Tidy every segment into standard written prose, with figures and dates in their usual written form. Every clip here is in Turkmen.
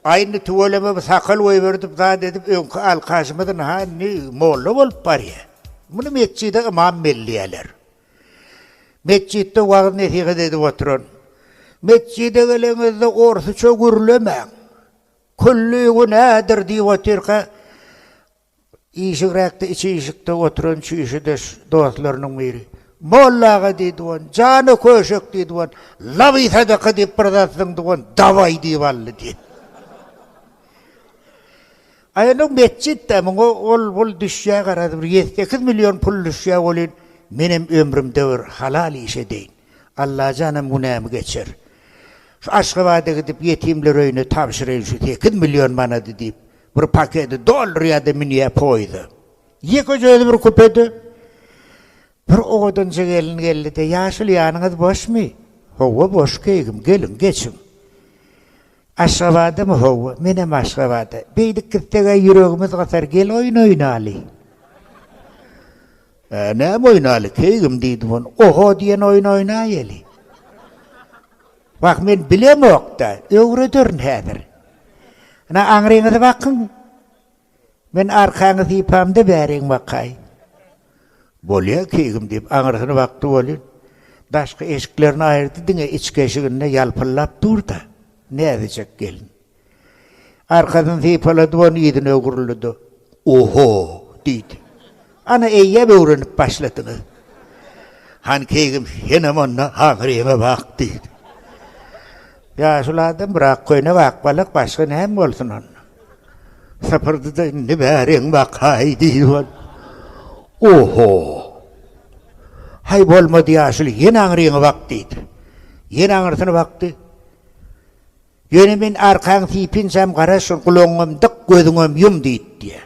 Aý indi tüweleme bu sakal goýberdip zat edip öňki alkaşymyz ynha indi molla bolup barýa. Muny metjide ymam belleýäler. Metjitde wagyz-nesihat edip oturan. Metjide geleňizde orsuça gürlemäň. Külli günädir diýip otyrka, Işigräkde içi işikde oturan çüýşedeş dostlarynyň biri, Molla aga diýdi on, jana köşek diýdi on, laby sadaka diýip bir zat zyňdy on, dawaý diýip aldy diýdi. Aý onuň metjit-dä, muňa ol-bul düşýä garaz bir ýedi-sekiz million pul düşýä welin, menem ömrümde bir halal iş edeýin. Allajanam günämi geçer. Şu Aşgabada gidip ýetimler öýüne tabşyraýyn şu sekiz million manady diýip, Bir paketi doldurýar-da münýär poýza. Ýekeje özi bir kupede. Bir owadanja gelin geldi-de, Ýaşuly ýanyňyz boşmy? Hawa, boş keýgim, geliň, geçiň. Aşgabadamy? Hawa, menem Aşgabada. Beýdip gitseg-ä ýüregimiz gysar, gel oýun oýnaly. Ä, näme oýnaly, keýgim, diýdi ol. Oho diýen oýun oýnaýaly. Wah, men bilemok-da, öwrederin häzir. Ynha, aňryňyzy bakyň. Men arkaňy sypamda bäriň bakaý. Bolýa, keýgim, diýip, aňyrsyny bakdy welin, daşky eşiklerini aýyrdy, diňe içki eşiginde ýalpyldap dur-da, näzijek gelin. Arkasyny sypalady ony yzyna öwrüldi-de, Oho! diýdi. Ana, eýýäm öwrenip başladyňyz. Han keýgim, senem onda aňryňa bak diýdi. Ýaşuly adam bir ak köýnek, ak balak, başga näme bolsun onda. Sypyrdy-da, indi bäriň bakaý diýdi ol. Oho! Haý, bolmady ýaşuly, ýene aňryňa bak diýdi. Ýene aňyrsyna bakdy. Ýöne men arkaň sypynçam gara şul gulagyňam dyk, gözüňem ýum diýdi diýýär.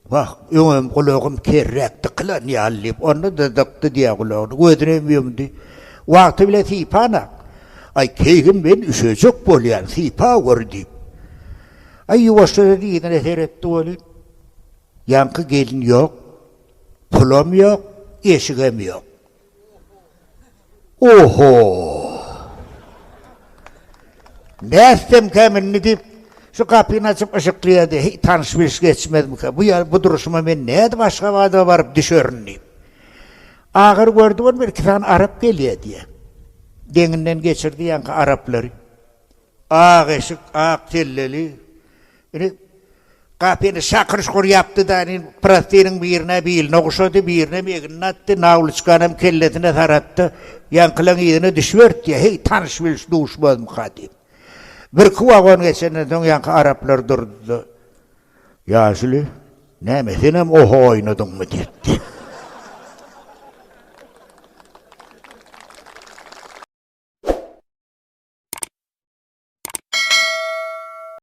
Wah, öňem gulagym kerräk dykylan ýaly diýip, onda-da dykdy diýýär gulagyny, gözünem ýumdy. Wagty bile sypanak. Aý, keýgim men üşejek bolýan, sypa gör diýip. Aý, ýuwaşja-da yzyna seretdi welin, ýaňky gelin ýok, pulam ýok, eşigem ýok. Oho! Nätsemkäm indi diýip, şu gapyny açyp yşyklaýardy. Heý, tanyş-biliş geçmezmikä? Bu ýa bu durşuma men nädip Aşgabada baryp düşerin diýip. Ahyry gördi ol bir-iki sany arap gelýär diýýär. Deňinden geçirdi ýaňky araplary. Ak eşik, ak selleli. Ine, gapyny şakyr-şukur ýapdy-da, ine, prostynyň birine biline guşady, birinem egnine atdy, nawluçkanam kellesine saratdy. Ýaňkylaň yzyna düşüberdi diýýär, heý, tanyş-biliş duşmazmyka diýip. Birki wagon geçenden soň ýaňky araplar durdy-da, Ýaşuly, näme, senem oho oýnadyňmy? diýipdi.